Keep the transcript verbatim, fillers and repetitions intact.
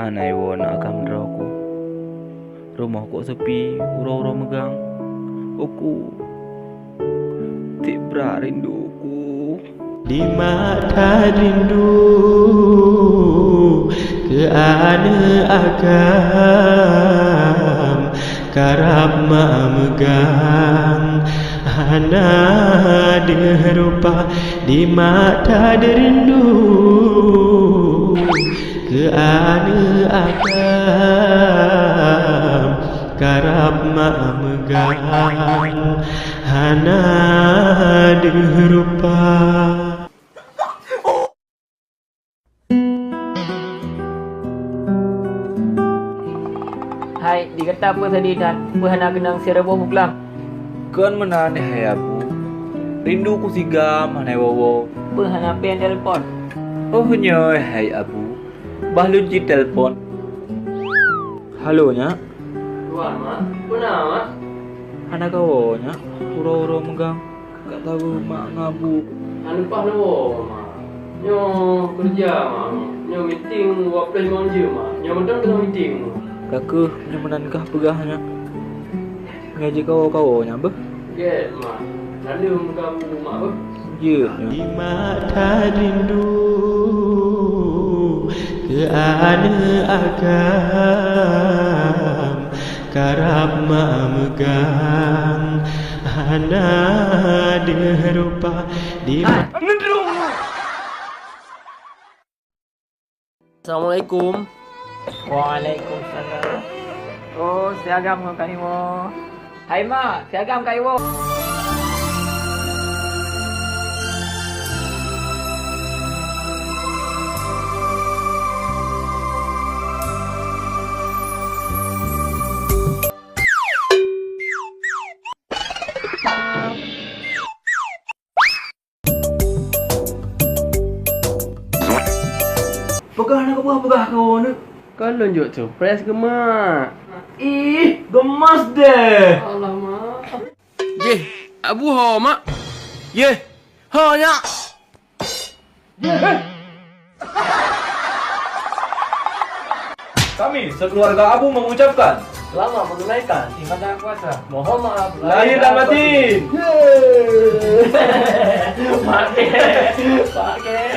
Hana iwoe na agam droe ku. Rumoh kok sepi, uroe-uroe meugang. Uku, tiep brat rindu ku. Dimak that rindu keu aneuk agam, karab mak meugang hana deuh rupa. Dimak that rindu keu aneuk agam, karab mak meugang hana deuh rupa. Hai, di gata peue sedih that? Peue hana keunong sireubôh buklam? Kon meunan, hai Abu. Rindu ku sigam hana woe-woe. Peue hana péng telepon? Oh nyoe, hai Abu. Bah lôn cit telepon. Halo, Nyak. Wan, Mak. Peue na, Mak? Hana kawoe, Nyak. Uroe-uroe meugang. Ka tabu mak ngon abu. Hana leupah lé woe, Mak. Nyoe keureuja, Mak. Nyoe meeting dua ploh limong jeuem, Mak. Nyoe mantong teungoh meeting. Ka keuh nyoe meunan kah peugah, Nyak. Nyoe jikawoe-kawoe, Nyak, beuh. Gét, Mak. Naleueng muka abu, Mak, beuh. Jeuet, Nyak. Dimak that rindu keu aneuk agam, karab mak meugang hana deuh rupa. Dimak Assalamualaikum. Waalaikumsalam. Oh, siagam ngon kaniwoe. Hai mak, siagam kaniwoe. Peugah na keubah peugah keu nyoe. Kon lôn jok surprise keu mak. Ih, gemas deh. Allah, mak. Jeh, abu ho, mak. Yeh, ho, nyak. Kami sekeluarga Abu mengucapkan selamat menunaikan ibadah puasa. Mohon maaf lahir dan batin. Pakai, pakai.